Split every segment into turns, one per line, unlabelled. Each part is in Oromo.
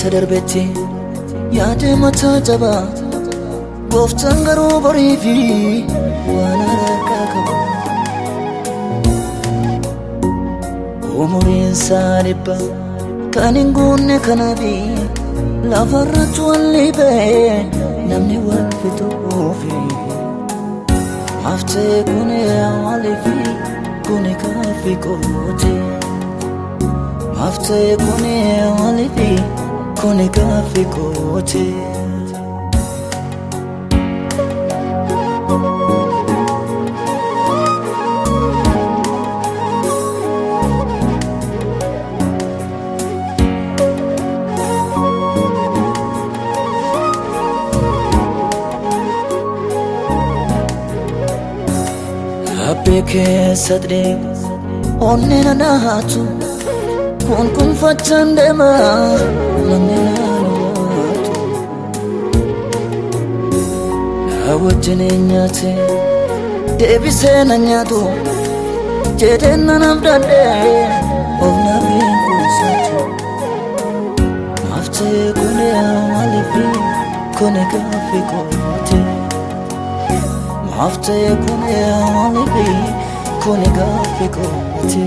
Wayita darbetti yaadee mataa jabaa, gooftaan garuu borii fi waan harkaa qaba. Umuriin isaa 100 kan hin guunne kanaafi lafarratti walli ba'ee namni wal fixuufi. Maaf ta'e kuni maaliifi kuni gaaffii kooti? Maaf ta'e kuni maaliifi kuni gaaffii kooti? Laphee keessa deemu onnee na naatu, kun kunfachaan deema namni naan waatu. Na wajjin nyaate deebisee na nyaatu jedheen na abdadhee of naaf hin kuusatu. Maaf ta'e kuni maaliifi kuni gaaffii kooti? Maaf ta'e kuni maaliifi kuni gaaffii kooti?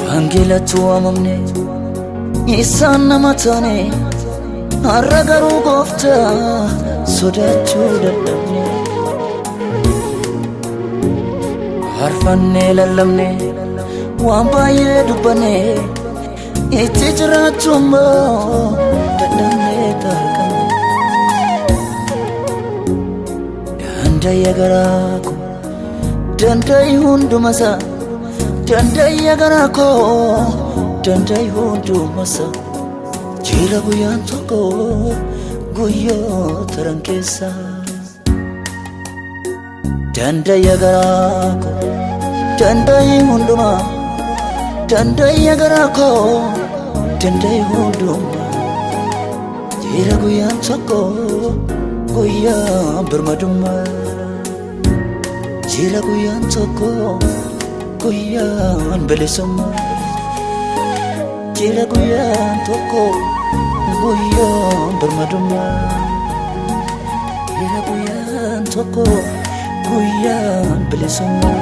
Wangeelatti waamamne isaan nama taane, har'a garuu gooftaa sodaachuu dadhabne. Faarfannee lallabne waan baay'ee dubbanne, itti jiraachuu immoo dadhabnee tarqanne. Dandayya garaa koo, danda'i hundumasaa, dandayya garaa koo, danda'i hundumasaa. Jira guyyaan tokko guyyaa taran keessa. Dandayya garaa koo, danda'i hundumaa, dandayya garaa koo, danda'i hundumaa. Jira guyyaan tokko guyyaa birmadummaa. Jira guyyaan tokko guyyaan bilisummaa. Jira guyyaan tokko guyyaan birmadummaa. Jira guyyaan tokko guyyaan bilisummaa.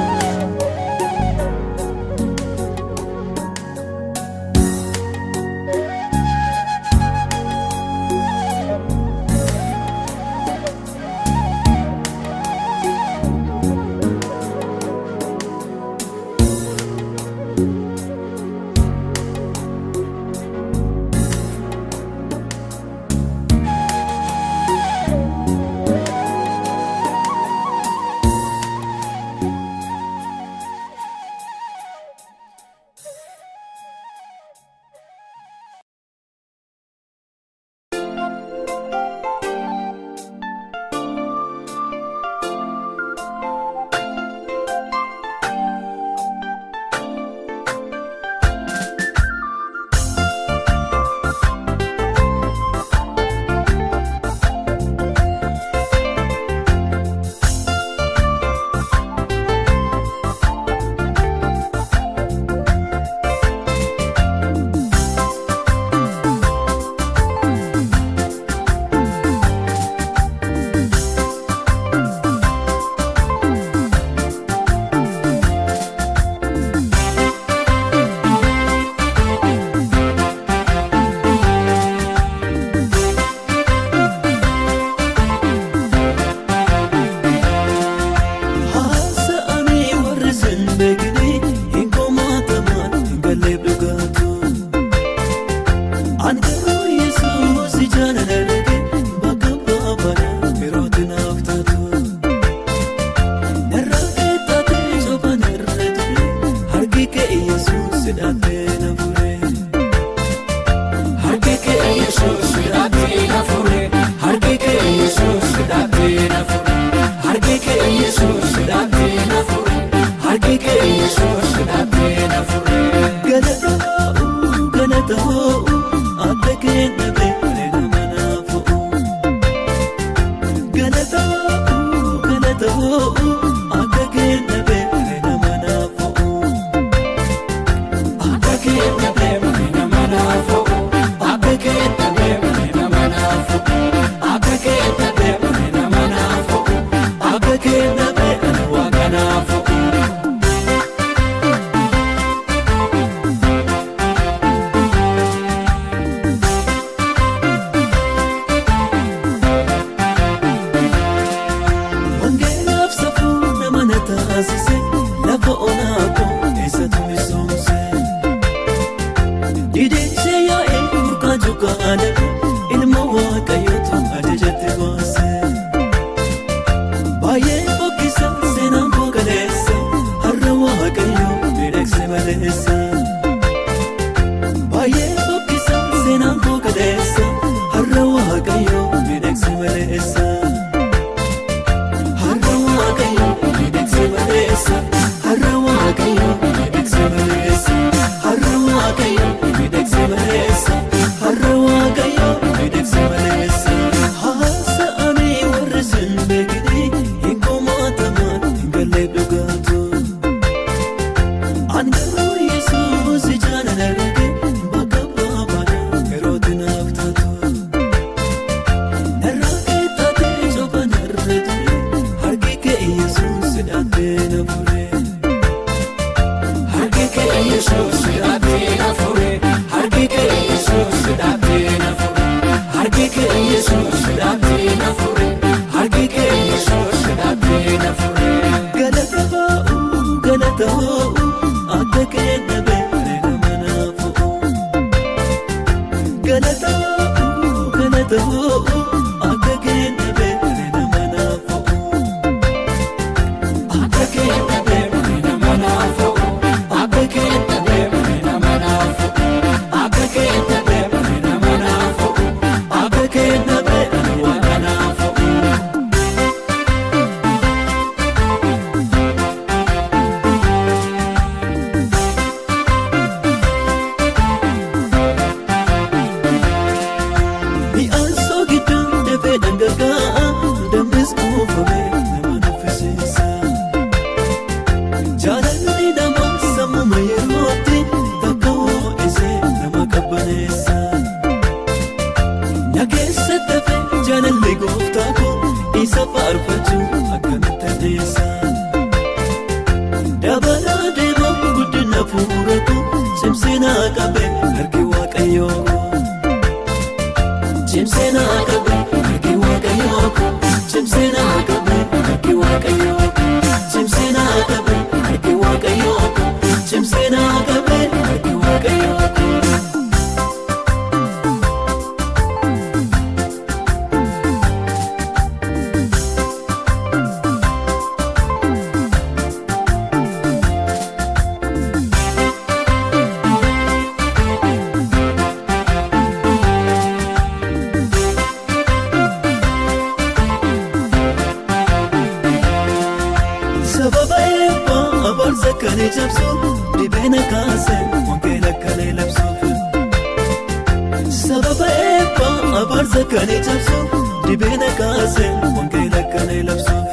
Haasa'anii warri sin beekni hin komaataman hin galleef dhugaatu. Ani garuu Yesuus jaalala arge bakka baabana yerootti naaf taatu. Narraa qeexxaatee cophaan irra ture, harki kee Yesuus hidhatee na fure. Harki kee Yesuus hidhatee na fure. Harki kee Yesuus hidhatee na fure. Harki kee Yesuus hidhatee na fure. Harki kee Yesuus hidhatee na fure. dhabe ilma waaqayyootu ajajatti baase. Baay'ee fokkisa seenaan koo kaleessa har'a waaqayyo miidhagse maleessa. Baay'ee fokkisa seenaan koo kaleessa har'a waaqayyo miidhagse maleessa. Har'a waaqayyo miidhagse maleessa. Har'a waaqayyo miidhagse maleessa. Har'a waaqayyo miidhagse maleessa. Har'a waaqayyo miidhagse maleessa. Haasa'anii warri sin beekni hin komaataman hin galle dhugaatu. An garuu Yesuus ijaan arge bakka baabana yerootti naaf taatu. Narraa keettaatee soba narra ture harki kee Yesuus hidhattee na fure. Harki kee Yesuus hidhattee na fure. Harki kee Yesuus hidhattee na fure. Harki kee Yesuus hidhattee na fure. Harki kee Yesuus hidhattee na fure. Galata baa'u galata hoo'u akka kee dhabe nama naaf o'u. Galata baa'u galata hoo'u akka kee dhabe nama naaf o'u. Akka kee dhabe nama naaf o'u. Akka kee dhabe nama naaf o'u. Akka kee dhabe nama naaf o'u. Akka kee dhabe nama naaf o'u. Mi'aan soogidduun dafee dhangagaa'a dambis kuufame nama nuffisiisa. Jaalalli namaa sammuma yerootti takka ho'isee nama qabbaneessa. Na keessa dafee jaalalli gooftaa koo isa faarfachuu akkamitti addeessa. Dabalaa deema guddina fuula koo cimsinaa qabe harki waaqayyoo koo. Cimsina qabe harki waaqayyoo koo. Cimsina qabe harki waaqayyoo koo. Cimsina qabe harki waaqayyoo koo. Cimsina qabe harki waaqayyoo koo. Sababa eebbaa abaarsa kan cabsu dhibeena kaase wangeela kan labsuuf. Sababa eebbaa abaarsa kan cabsu dhibeena kaase wangeela kan labsuuf.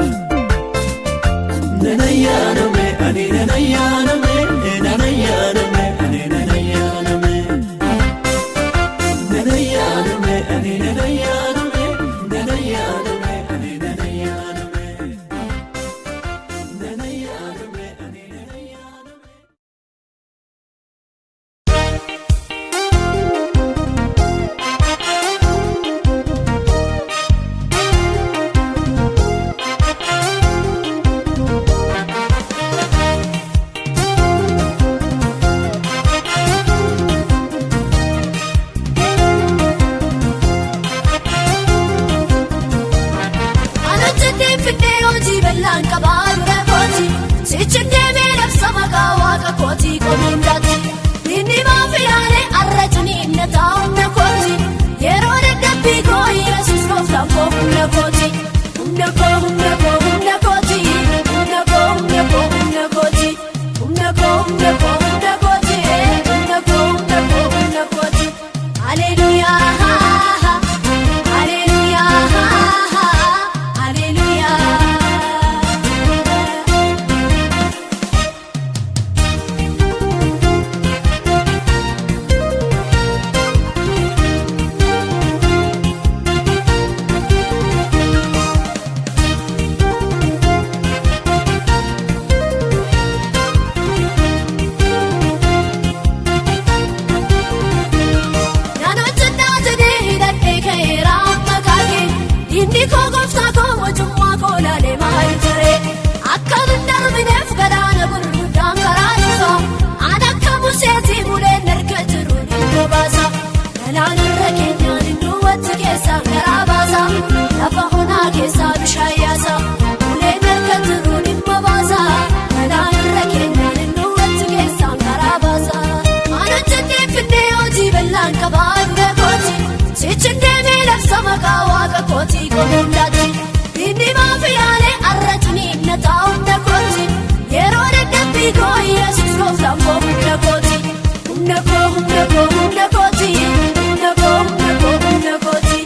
Nana yaadame ani nana yaadame nana yaadame ani nana yaadame. Nana yaadame ani nana yaadame nana yaadame ani nana yaadame. Nana yaadame ani nana yaadame.
Ana jedhee finnee hojii bal'aan qabaa dura kooti. Sichi deemee labsa maqaa waaqa kooti qomuundaati. Inni maaf ilaalee arra ciniinna taa'umna kooti. Yeroo dadhabbii koo Yesuus gooftaan koo humna kooti. Humna koo humna koo humna kooti. Humna koo humna koo humna kooti. Humna koo humna koo humna kooti. Humna koo humna koo humna kooti. Haleluyaa. Haleluyaa. Haleluyaa. qomuundaatti. Inni maaf ilaalee arra ciniinna taa'umna kooti. Yeroo dadhabbii koo Yesuus gooftaan koo humna kooti. Humna koo humna koo humna kooti. Humna koo humna koo humna kooti.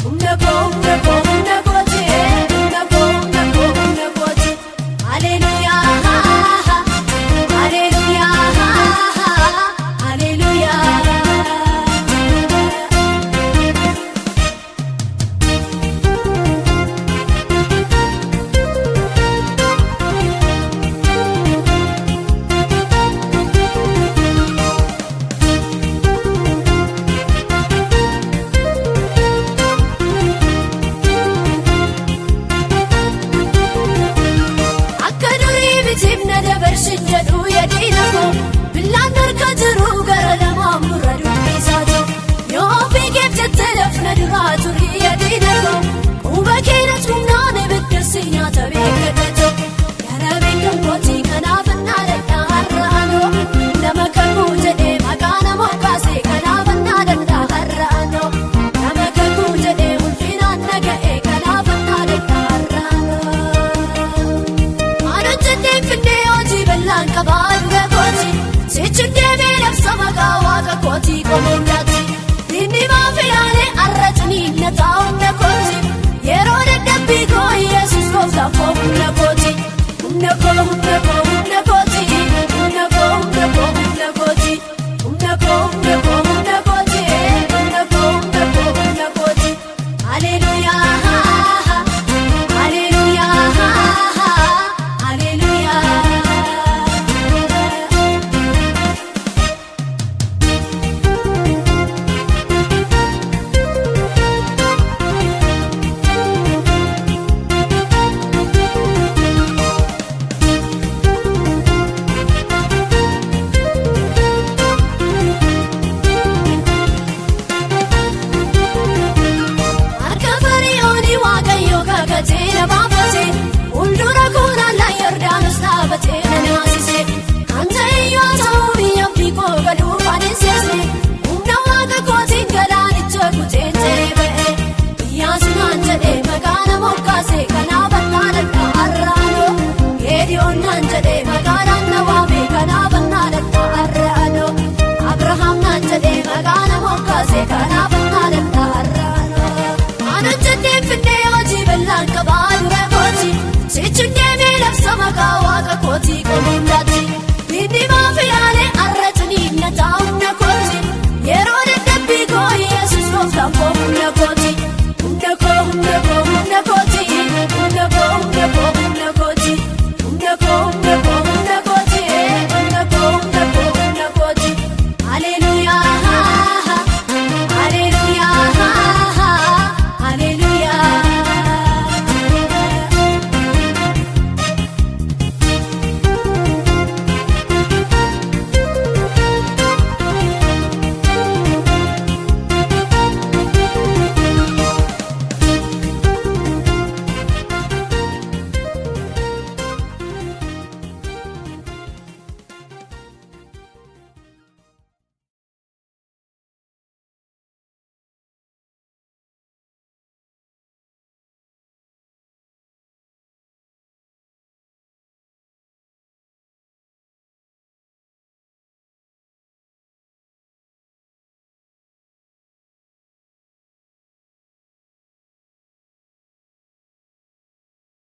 Humna koo humna koo humna kooti. Humna koo humna koo humna kooti. Haleluyaa. Haleluyaa. Haleluyaa. Akka durii bitiif na dabarsin jedhu yadiina koo billaan harka jiru gara lamaan murra dubbisaatu yoo ofii keef jettee lafna duraa turii yadiina koo quba keenya humnaan ibidda si nyaata beekadhatu gara beekan kootii kanaaf naadadha har'a anoo nama kakuu jedhee maqaa nama kaase kanaaf naadadha har'a anoo nama kakuu jedhee ulfinaan naga'e kanaaf naadadha har'a anoo. Aannan jenneen finnee hojii bal'aan qabaa dhuga kooti. Sichuun deemee labsa maqaa waaqa kooti qomoondaatti. Inni maaf ilaalee arra ciniinna taa'umna kooti. Yeroo dadhabbii koo Yesuus gooftaan koo humna kooti. Humna koo humna koo humna kooti. Humna koo humna koo humna kooti. Humna koo humna koo humna kooti. Humna koo humna koo humna kooti. Haleluyaa. Haleluyaa. Haleluyaa. Harka Fariyoonii Waaqayyo kakatee na baafate fuuldura kooraan Yordaanos dhaabatee na naasise. Kan ta'e yoo ta'u biyya abdii koo galuu waan hin seesne humna waaqa kootiin galaanicha kuteen ta'ee ba'e. Iyyaasuun naan jedhee maqaa nama moggaase kanaaf annaadha har'aanoo. Geediyoon naan jedhee maqaadhaan na waame kanaaf annaadha har'aanoo. Abrahaam naan jedhee maqaa nama moggaase kanaaf annaadha har'aanoo. Aannan jenneen finnee hojii bal'aan qabaa dura kooti. Sichuun deemee labsa maqaa waaqa kooti qomuundaatti. Inni maaf ilaalee arra ciniinna taa'umna kooti. Yeroo dadhabbii koo Yesuus gooftaan koo humna kooti. Humna koo